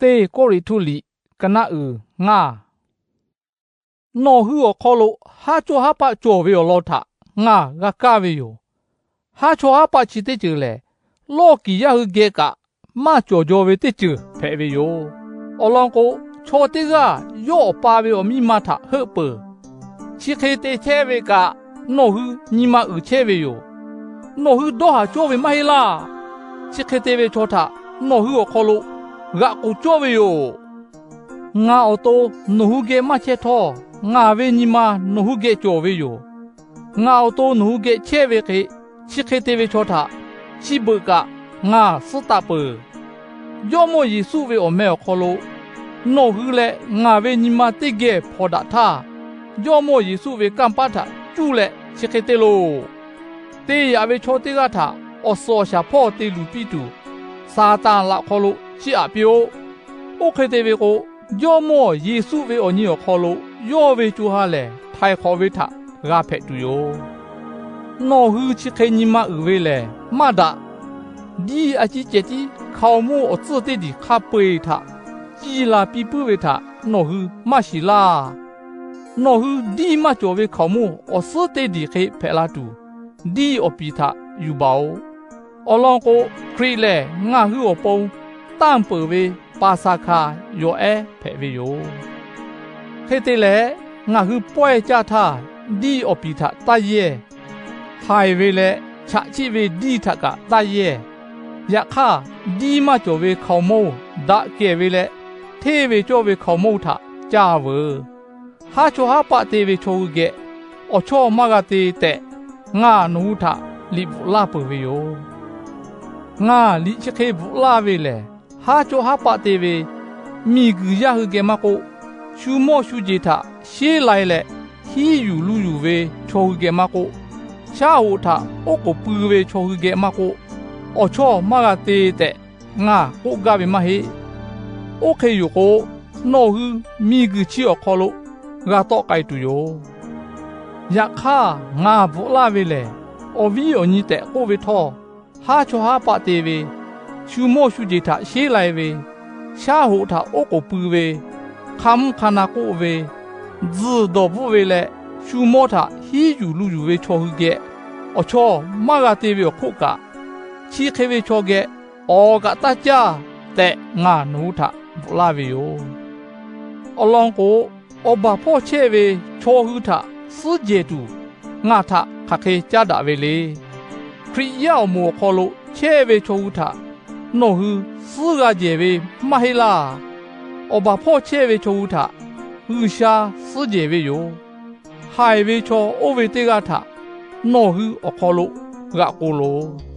Teˇ Kawˇrenˍhtuˆ liꞈ, ka naˆ uiˍ ngaˇ. Nawˬ hui awˬ hk'aw lo haˉ chawˇ haˉ paˆ cawˬ ve awˬ lawn htaꞈ ngaˬ g'a kaˇ ve yoˬ. Haˉ chawˇ haˉ paˆ chi teˇ ceuˬ lehˬ, lawˇ kiˍ yaˇ hui geh kaꞈ maˇ cawˬ jaw ve teˇ ceuˬ hpehꞈ ve yoˬ. Awˬ lawn k'o, chaw teˇ g'aˇ yawˇ awˬ pa ve awˬ miˇ ma htaꞈ heuˆ peuˬ. Chi hk'e te chehˇ ve kaꞈ, nawˬ hui nyi ma uiˍ chehˇ ve yoˬ. Nawˬ hui dawˇ haˍ cawˇ ve maˇ heˆ laˇ. Chi hk'e te ve chaw htaꞈ nawˬ hui awˬ hk'aw lo g'aꞈ k'oˬ cawˇ ve yoˬ. Ngaˬ awˬ to nawˬ hui geh maˇ chehˇ htawˇ, ngaˬ ve nyi ma nawˬ hui geh cawˬ ve yoˬ. Ngaˬ awˬ to nawˬ hui geh chehˇ ve hk'e, chi hk'e te ve chaw htaꞈ chi beuꞈ kaꞈ ngaˬ suhˉ taˆ peuˬ. Jawˇ mawˇ Yeˍsuˆ ve awˬ meh awˬ hk'aw lo nawˬ hui leh ngaˬ ve nyi ma teˇ geh hpawnˬ daꞈ htaˇ, Jawˇ mawˇ Yeˍsuˆ ve kanˇ paˉ htaꞈ cuˇ leh chi hk'e te loˬ. Te yaꞈ ve chaw teˇ g'aˇ htaꞈ awˬ suhˍ awˬ shaˍ hpawˇ te luˬ piˇ tuˬ, Saˍtanˍ laꞈ hk'aw lo chiˇ aꞈ piˇ-oˆ. Oˇ hk'e te ve k'o, Jawˇ mawˇ Yeˍsuˆ ve awˬ nyi awˬ hk'aw lo yawˇ ve co ha lehˬ, htaiˍ hk'awꞈ ve htaꞈ g'a hpehꞈ tuˬ yoˬ. Nawˬ hui chi hk'e nyi ma uiˍ ve lehˬ maˇ daꞈ. Diˇ a ciˉ ceh tiˉ hkaoˍmonˇ awˬ tcuhˇ teˇ diˬ hk'a peu-eˬ htaꞈ ciˇ la piˇ puiˉ ve htaꞈ nawˬ hui maˇ shiˍ laˇ. Nawˬ hui diˇ maˇ cawˬ ve hkaoˍmonˇ awˬ suhˉ teˇ diˬ hk'e hpehꞈ la tuˬ, diˇ awˬ piˍ htaꞈ yuˬ baˬ-oꞈ. Awˬ lawn k'o, Hkriꞈ lehˬ ngaˬ hui awˬ pon tanˇ peuˬ ve Paˍsaˍhkaˍ yawˬ ehˉ hpehꞈ ve yoˬ. Hk'e te leh, ngaˬ hui pawehˇ caˇ htaˇ diˇ awˬ piˍ htaꞈ taˇ yehˇ. Haiˬ ve leh chaꞈ chiˆ ve diˇ htaꞈ kaꞈ taˇ yehˇ. Yaꞈ hk'aˇ, diˇ maˇ cawˬ ve hkaoˍmonˇ daꞈ kehˬ ve leh hteˇ ve cawˇ ve hkaoˍmonˇ htaꞈ caˇ veuˬ. Haˉ chawˇ haˉ paˆ te ve chaw hui geh awˬ chawˇ maˇ g'a te tehꞈ, ngaˬ nawˬ hui htaꞈ liꞈ bvuhꞈ laˇ peuˬ ve yoˬ. Ngaˬ liꞈ chi hk'e bvuhꞈ laˇ ve lehˬ, haˉ chawˇ haˉ paˆ te ve miˬguiˬ yaˇ hui geh maˇ k'oˆ, shu mawˇ shu jeˬ htaꞈ sheˉ lai leh hiˉ yuˬ lu yuˬ ve chaw hui geh maˇ k'oˆ, shaˉ hoꞈ htaꞈ oˉ k'oˍ pui ve chaw hui geh maˇ k'oˆ, awˬ chawˇ maˇ g'a te tehꞈ ngaˬ k'oˆ gaˇ ve maˇ heˆ. Oˇ hk'e yoˬ k'o, nawˬ hui miˬguiˬ chi awˬ hk'aw lo g'a tawˆ k'ai tuˬ yoˬ. Yaꞈ hk'aˇ, ngaˬ bvuhꞈ laˇ ve lehˬ, awˬ viˉ awˬ nyi tehꞈ k'oˆ ve htawˇ, haˉ chawˇ haˉ paˆ te ve, shu mawˇ shu jeˬ htaꞈ sheˉ lai ve, shaˉ hoꞈ htaꞈ oˉ k'oˍ pui ve, hk'a mvuhˇ hk'a na k'oˆ ve, tzuhˬ dawˬ bvuhˆ ve leh shu mawˇ htaꞈ hiˉ yuˬ lu yuˬ ve chaw hui geh awˬ chawˇ maˇ g'a te ve awˬ hk'oˆ kaꞈ, chi hk'e ve chaw geh awˍ kaꞈ taˇ caˇ tehꞈ ngaˬ nawˬ hui htaꞈ bvuhꞈ laˇ ve yoˬ. Awˬ lawn k'o, awˬ baˬ hpawˇ chehˇ ve chaw hui htaꞈ suhˉ jehˬ tuˬ ngaˬ htaꞈ hk'aˬ hk'e caˉ daꞈ ve le. Hkriꞈ yaˇ awˬ moˍ awˬ hk'aw lo chehˇ ve chaw hui htaꞈ nawˬ hui suhˉ g'a jehˬ ve maˇ heˆ laˇ. Awˬ baˬ hpawˇ chehˇ ve chaw hui htaꞈ G'uiˬsha suhˉ jehˬ ve yoˬ. Haiˬ ve chaw oˇ ve teˇ g'aˇ htaꞈ nawˬ hui awˬ hk'aw lo g'aꞈ k'oˍ loˬ.